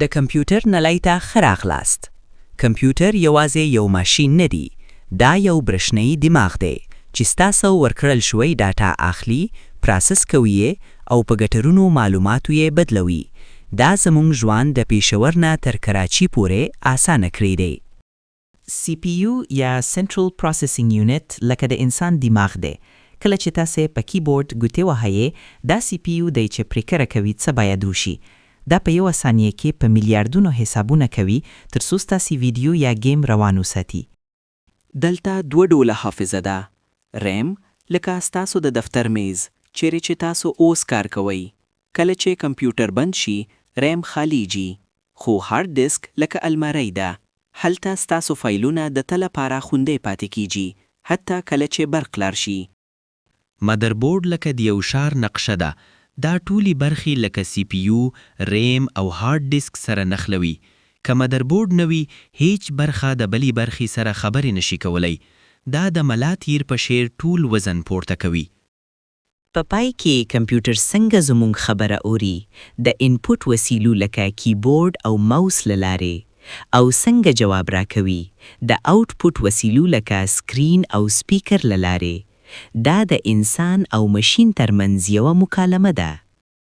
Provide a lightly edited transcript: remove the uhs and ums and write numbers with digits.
د کمپیوټر نړۍ ته ښه راغلاست! کمپیوټر یوازې یو ماشین ندی، دا یو برښنایي دماغ دی چې ستاسو ورکړل شوې ډاټا اخلي، پراسس کوي یې، او په ګټورو معلوماتو یې بدلوي. دا زمونږ ژوند د پیښور نه تر کراچي پورې اسانه کړی دی. CPU یا Central Processing Unit لکه د انسان دماغ دی. کله چې تاسو په کیبورډ ګوتې وهیې، دا CPU دی چې پرېکره کوي څه باید وشي. دا په یوه ثانیه کې په میلیاردونو حسابونه کوي، ترڅو ستاسو ویډیو یا ګیم روان وساتي. دلته دوه ډوله حافظه ده. RAM لکه ستاسو د دفتر میز، چیرې چې تاسو اوس کار کوئ. کله چې کمپیوټر بند شي، RAM خاليږي. خو هارډ ډیسک لکه المارۍ ده. هلته ستاسو فایلونه د تله پاره خوندی پاتې کیږي، حتی کله چې برق لار شي. مدربورډ لکه د یو ښار نقشه ده. دا ټولې برخې لکه CPU، RAM، او هارډ ډیسک سره نښلوي. که مدربورډ نه وي، هیچ برخه د بلې برخې سره خبرې نشي کولی. دا د ملا تیر په شیر ټول وزن پورته کوي. په پای کې، کمپیوټر څنګه زموږ خبره اوري؟ د Input وسیلو لکه کیبورډ او ماوس له لارې. او څنګه جواب راکوي؟ د Output وسیلو لکه سکرین او سپیکر له لارې. دا د انسان او ماشین ترمنځ یوه مکالمه ده.